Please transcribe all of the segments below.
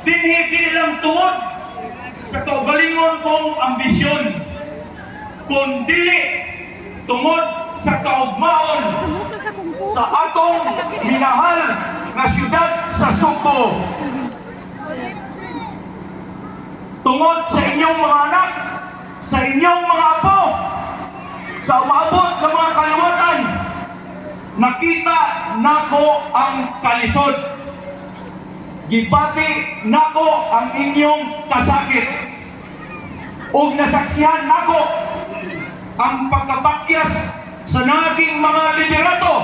Dinhi dili lang tungod sa kaugalingon kong ambisyon, kundi tungod sa kaugmaon sa atong minahal nga siyudad sa Sugbo. Tungod sa inyong mga anak, sa inyong mga apo, sa umaabot ng mga kaliwatan, nakita nako ang kalisod. Gibati nako ang inyong kasakit. Ug nasaksihan nako ang pagkabakyas sa naging mga liderato.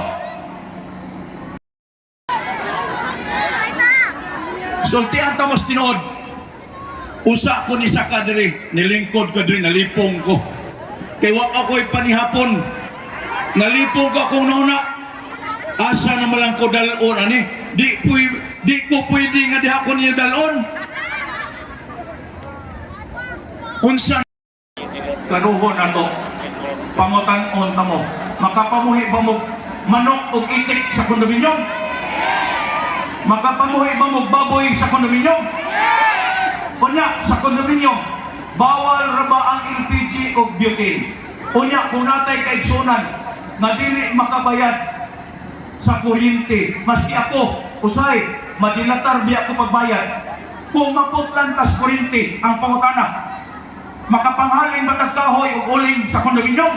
Sultian ta mas tinuod. Usa ko ni sa kadiri, nilingkod ko diri, nalipong ko. Kay wa ako'y panihapon. Nalipong ko akong nauna. Asa na malang ko dalon ani? Di ko pwede nga diha ko niyo dalon. Unsa karuhon ato, pangutan-on ta mo, makapamuhi ba mo manok og itik sa kondominyum? Makapamuhi ba mo baboy sa kondominyum? Unya, sa kondominyum, bawal ra ba ang LPG o butane? Unya, kung natay kaigsunan nga dili makabayad sa kuryente, maski ako, usay, madilatar biya ko pagbayad, kung maputlan tas kuryente ang pangutana, makapanghalin ba tag kahoy o uling sa kondominyum?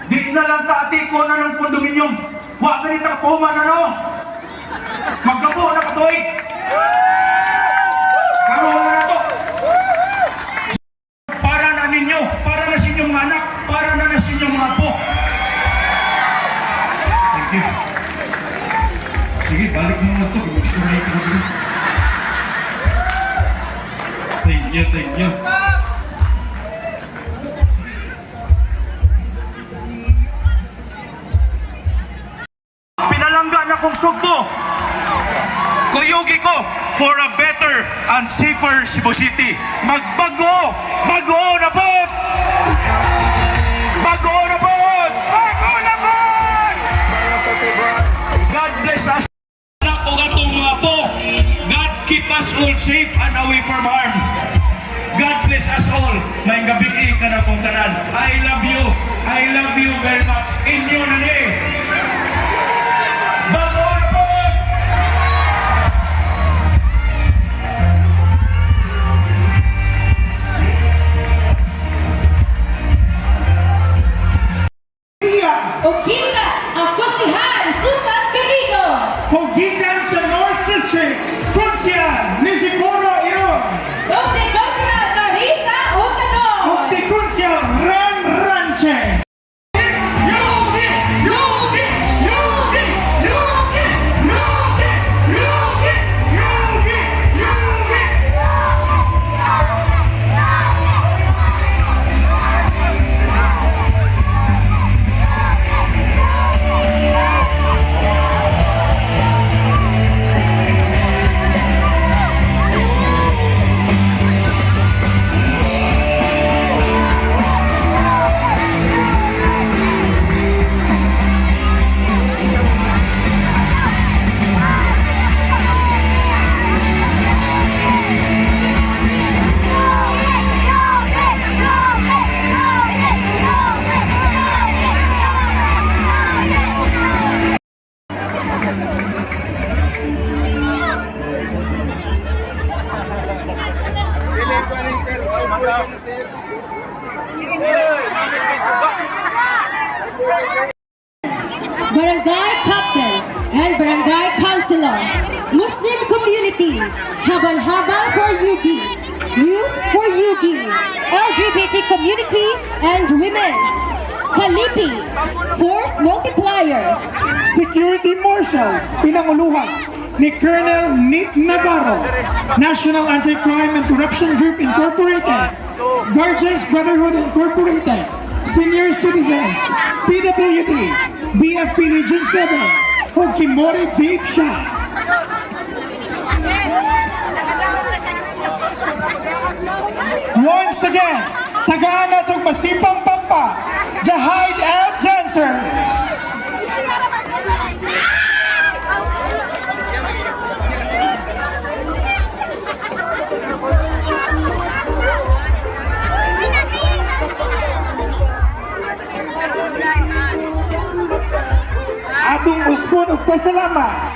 Di na lang taati ko na ng kondominyum. Wa na rin nakapuman, ano? Maglapo na katuig. Karoon na to. Para na ninyo, para na sa inyong mga anak, para na na sa inyong mga apo. Thank you. Sige, balik mo na ito. Mag-story ka na dito. Thank you, thank you. Pinalangga na kong Sugbo. Kuyugi ko for a better and safer Cebu City. Magbago! Bago na po! Bago na po! Bago na po! God bless us. Anak o atong mga po. God keep us all safe and away from harm. God bless us all. May gabi ka na kong tanan. I love you. I love you very much. Inyo na ni. Bago na po! Ug gikan ang konsehal Susan Querido. Ug gikan sa North District, Konsehal Nisiforo Iron. Ug si Konsehal Marisa Ucador. Ug si Konsehal Ran Ranche. Yugi! Yugi! Yugi! Yugi! Yugi! Yugi! Yugi! Yugi! Barangay Captain and Barangay Councilor, Muslim Community, Habal-Habal for UB, Youth for UB, LGBT Community and Women's, Kalipi, Force Multipliers, Security Marshals, pinanguluhan ni Colonel Nick Navarro, National Anti-Crime and Corruption Group Incorporated, Guardians Brotherhood Incorporated, Senior Citizens, PWD, BFP Region 7, ug Kimori Vape Shop. Once again, tagaan na itong masipang pampa, the Hideout Dancers! hapon ug pasalamat.